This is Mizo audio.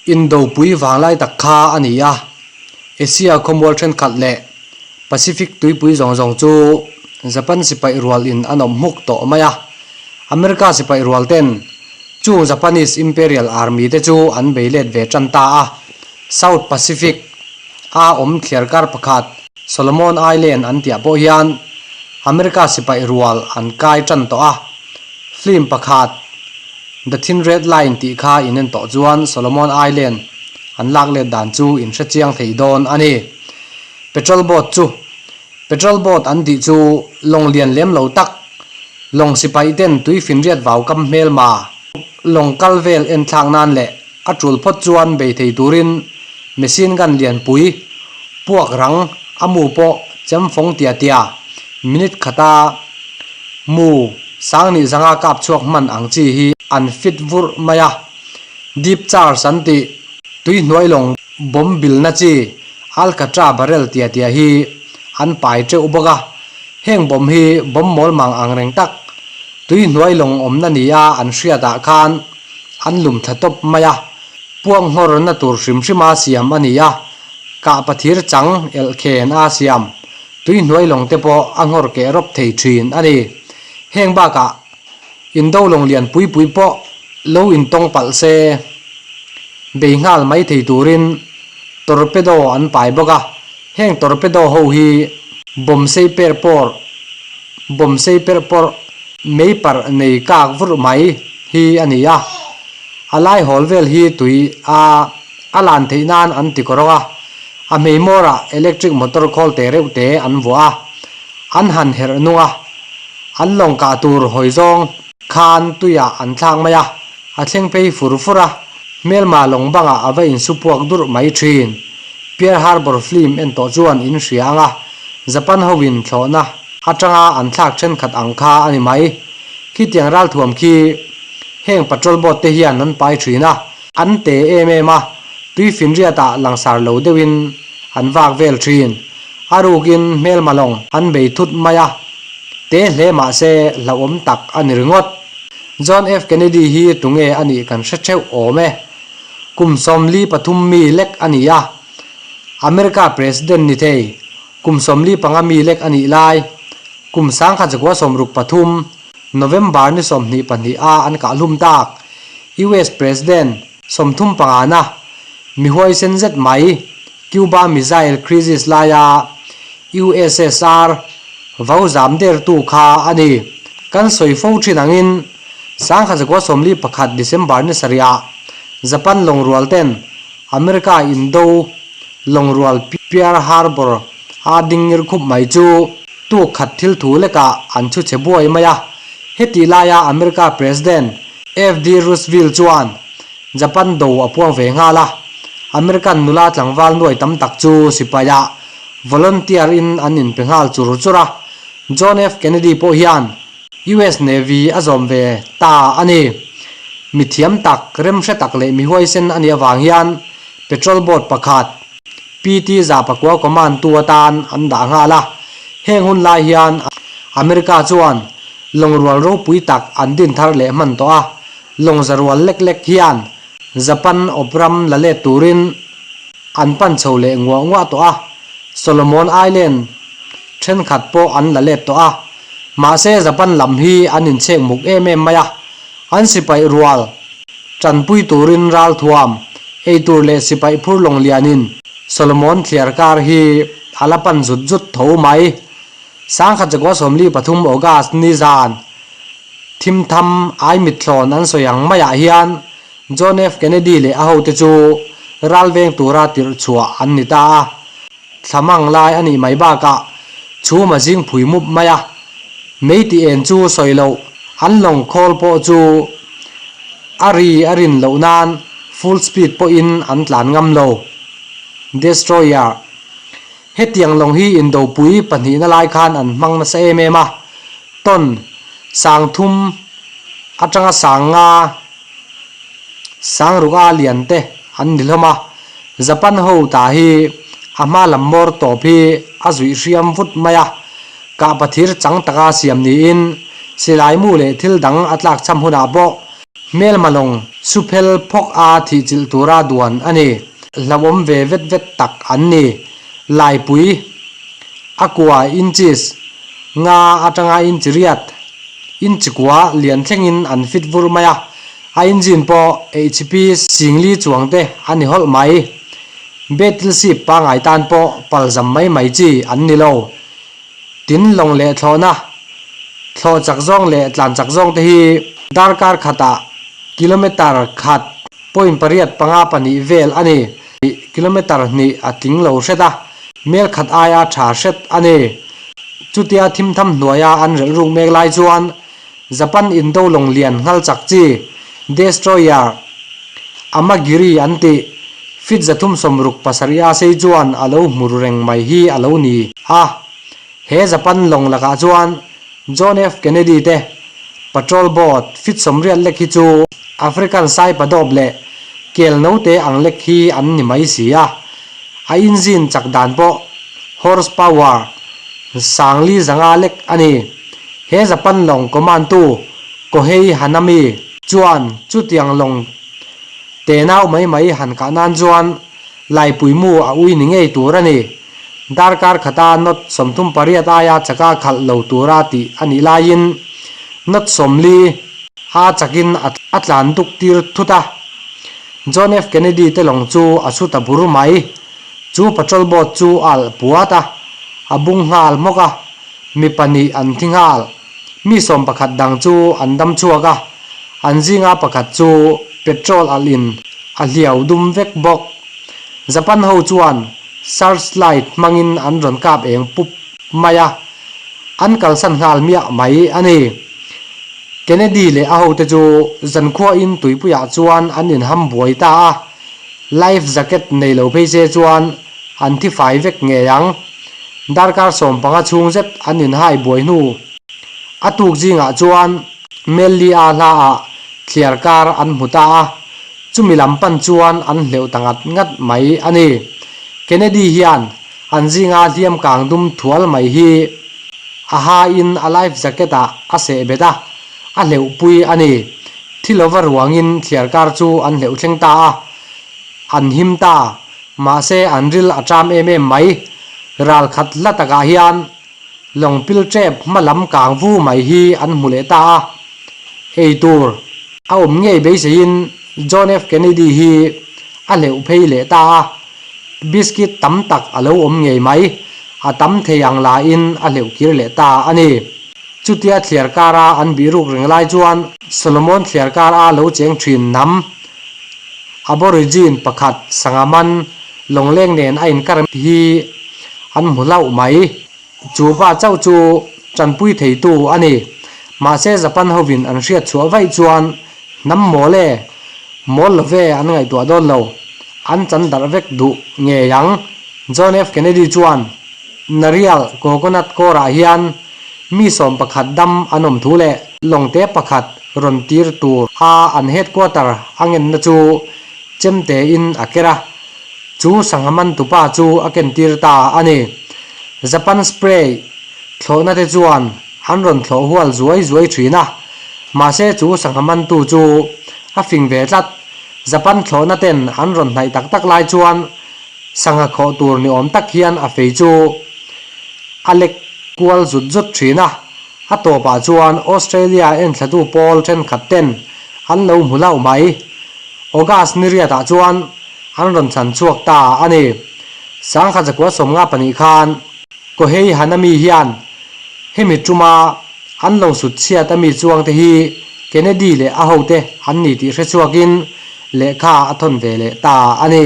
Indopui vanglai tak kha a ni a, Asia khawmual thenkhat leh Pacific tuipui zawng zawng chu Japan sipai rual in an awm hmuk tawh mai a. America sipai rual ten chung Japanese Imperial Army te chu an bei let ve tan ta a. South Pacific a awm thliarkar pakhat Solomon Island an tihah pawh hian America sipai rual an kai tan tawh a. Film pakhat The Thin Red Line tih kha in en tawh chuan Solomon Island an lak let dan chu in hre chiang thei dawn a ni. Petrol boat chu Petrol boat an tih chu lawng lian lem lo tak, lawng sipai ten tui finriat vau kam hmelma, lawng kal vel en thlak nan leh a tul phawt chuan bei thei turin machine gun lianpui, puak rang a mu pawh chem fawng tia tia minute khata mu sang nih zanga kap chhuak hman ang chi hi an fit vurh mai a. Deep charge an tih tui hnuai lawng bomb bilna chi Alcatra barrel tia tia hi an pai teuh bawk a. Heng bomb hi bomb mawl mang ang reng tak tui hnuai lawng awmna nia an hriatah khan an lum thla tawp mai a. Puak nghawrna tur hrim hrima siam a ni a, kah pathir chang elh khen a siam. Tui hnuai lawng te pawh a nghawr keh rawp thei thin a ni. Heng bakah indo lawng lian pui pui pawh lo intawng palh se, bei nghal mai thei turin torpedo an pai bawk a. Heng torpedo ho hi bomb sei per pawr, bomb sei per pawrh mei parh nei kak vurh mai hi a ni a. A lai hawl vel hi tui a a lan theih nan an ti kawrawng a, a hmeimawrah electric motor khawl te reuh te an vuah a, an han herh nung a, an lawng kah tur hawi zawng khan tuiah an thlak mai a, a thleng phei fur fur a, hmelma lawng bangah a va insu puak durh mai thin. Pearl Harbor film en tawh chuan in hria ang a, Japan hoin thlawhna atanga an thlak thenkhat ang kha a ni mai. Khitiang ralthuam khi heng patrol boat te hian an pai thin a, an te em em a, tui finriat ah langsar lo deuhin an vak vel thin. A rukin hmelma lawng an bei thut mai a, te hle mah se hlauhawm tak a ni ringawt. John F Kennedy hi tunge a nih kan hre theuh awm e. Kum 43 mi lek a ni a, America President ni thei kum 45 mi lek a nih lai, kum 1963 November ni 22 a an kahhlum tak US President 35 na mi huaisen zet mai Cuba Missile Crisis laia USSR vau zam dertu kha a ni. Kan sawi fo thin angin 1941 December ni sarihah Japan lawngrual ten America indo lawngrual Pearl Harbor a ding ngir khup mai chu tuk khat thil thu lekah an chhu che buai mai a. Hetih laia America President FD Roosevelt chuan Japan do a puang ve nghal a, American nula tlangval nuai tam tak chu sipaiah volunteer in an inpe nghal chur chur a. John F Kennedy pawh hian US Navy a zawm ve ta a ni. Mi thiam tak, remhre tak leh mi huaisen a nih avang hian patrol boat pakhat PT Zapakua command tu atan an dah nghal a. Heng hun lai hian America chuan lawngrual ropui tak an din thar leh hman tawh a, lawng zarual lek lek hian Japan awp ram la let turin an pan chho leh nguah nguah tawh a, Solomon Island thenkhat pawh an la let tawh a. Mahse Japan lam hi an inchhek muk em em mai a, an sipai rual tanpui turin ralthuam, eitur leh sipai phur lawng lianin Solomon thliar kar hi a la pan zut zut tho mai. 1943 August ni zan thimtham ai mitthlawn an sawi ang maiah hian John F Kennedy leh a hote chu ral veng tura tirh chhuah an ni ta a. Thlamang lai a nih mai bakah chhum a zing phui mup mai a, mei tih en chu sawi loh an lawng khawl pawh chu a ri a rin loh nan full speed pawhin an tlan ngam lo. Destroyer. Hetiang lawng hi indopui pahnihna lai khan an hmang nasa em em a, ton 3000 atanga 5000 sangruk a lian te an ni hlawm a, Japan ho ta hi a hma lam mawr tawp hi a zuih hriam vut mai a, kah pathir chang taka siam niin silai mu leh thil dang a tlak cham hunah pawh. Hmelma lawng suphel phawk a thihchilh tura duan a ni. Hlauhawm ve vet vet tak an ni. Laipui a kua inches nga atanga inchi riat, inchi kua lian thlengin an fit vur mai a, a engine pawh HP singli chuang te a ni hawlh mai. Battleship pangai tan pawh palzam mai mai chi an ni lo. Tin lawng leh thlawhna, thlawh chak zawng leh tlan chak zawng te hi darkar khatah kilometre khat point 8 5 2 vel a ni. Kilometre hnih a tling lo hret a, mel khat aia tha hret a ni. Chutia thimtham hnuaia an relh ruk mek lai chuan Japan indo lawng lian nghal chak chi destroyer Amagiri an tih feet 367 a sei chuan a lo hmu ru reng mai hi a lo ni a. He Japan lawng lakah chuan John F. Kennedy te patrol boat feet 80 lek hi chu African saipadawp leh kel note ang lek hi an ni mai si a. A engine chak dan pawh horse power 4500 lek a ni. He Japan lawng command tu Kohei Hanami chuan chutiang lawng tenau mai mai han kah nan chuan laipui mu a ui ni ngei tur a ni. Darkar khata knot 38 aia chaka khalh lo tura tih a nih laiin knot 40 a chakin a tlan duk tir thut a. John F. Kennedy te lawng chu a su ta bur mai. Chu patrol boat chu a alh puat a, a bung nghal hmawk a, mi pahnih an thi nghal. Mi 11 dang chu an dam chhuak a, an zinga pakhat chu petrol alhin a hliau dum vek bawk. Japan ho chuan searchlight hmangin an rawn kap eng pup mai a, an kalsan nghal miah mai a ni. Kennedy leh a hote chu zankhuain tuipuiah chuan an inham buai ta a, life jacket nei lo phei se chuan an thi fai vek ngei ang. Darkar 15 chhung zet an inhai buai hnu. A tuk zingah chuan Melli-a hlaah thliar kar an hmu ta a, chumi lam pan chuan an hleuh ta ngat ngat mai a ni. Kennedy hian an zinga hliam kang dum thual mai hi a hain a life jacket ah a seh bet a, a hleuhpui a ni. Thi lova ruangin thliar kar chu an hleuh thleng ta a, an him ta. Mahse an ril a ṭam em em mai. Ral khat hla takah hian lawng pil ṭep hma lam kang vu mai hi an hmu leh ta a. Ei tur a awm ngei beiseiin John F. Kennedy hi a hleuh phei leh ta a. Biscuit tam tak a lo awm ngei mai, a tam thei ang lahin a hleuh kir leh ta a ni. Chutia thliar kara an bih ruk reng lai chuan Solomon thliar kar a lo cheng thin hnam Aborigine pakhat Sangaman lawngleng nen a inkar hi an hmu hlauh mai. Chu pa chauh chu tanpui theitu a ni. Mahse Japan hovin an hriat chhuah vaih chuan hnam mawl e, mawl lo ve an ngaihtuah dawn lo. An chan darh vek duh ngei ang. John F. Kennedy chuan Narial coconut kawrah hian mi 11 dam an awm thu leh lawngte pakhat rawn tir tur a an headquarter a ngenna chu chemtein a ker a. Chu sangha man tupa chu a kentir ta a ni. Japan spray thlawhna te chuan an rawn thlawh hual zuai zuai thin a, mahse chu sangha mantu chu a fing ve tlat. Japan thlawhna ten an rawn hnaih tak tak lai chuan sangha khawh tur ni awm tak hian a fei chu a lek kual zut zut thin a. A tawpah chuan Australia enthlatu pawl thenkhat ten an lo hmu hlauh mai. August ni riatah chuan an rawn chhan chhuak ta a ni. 1952 khan Kohei Hanami hian hemi tuma an lo sut chhiat a mi chuangte hi Kennedy leh a hote an ni tih hre chhuakin lehkha a thawn ve leh ta a ni.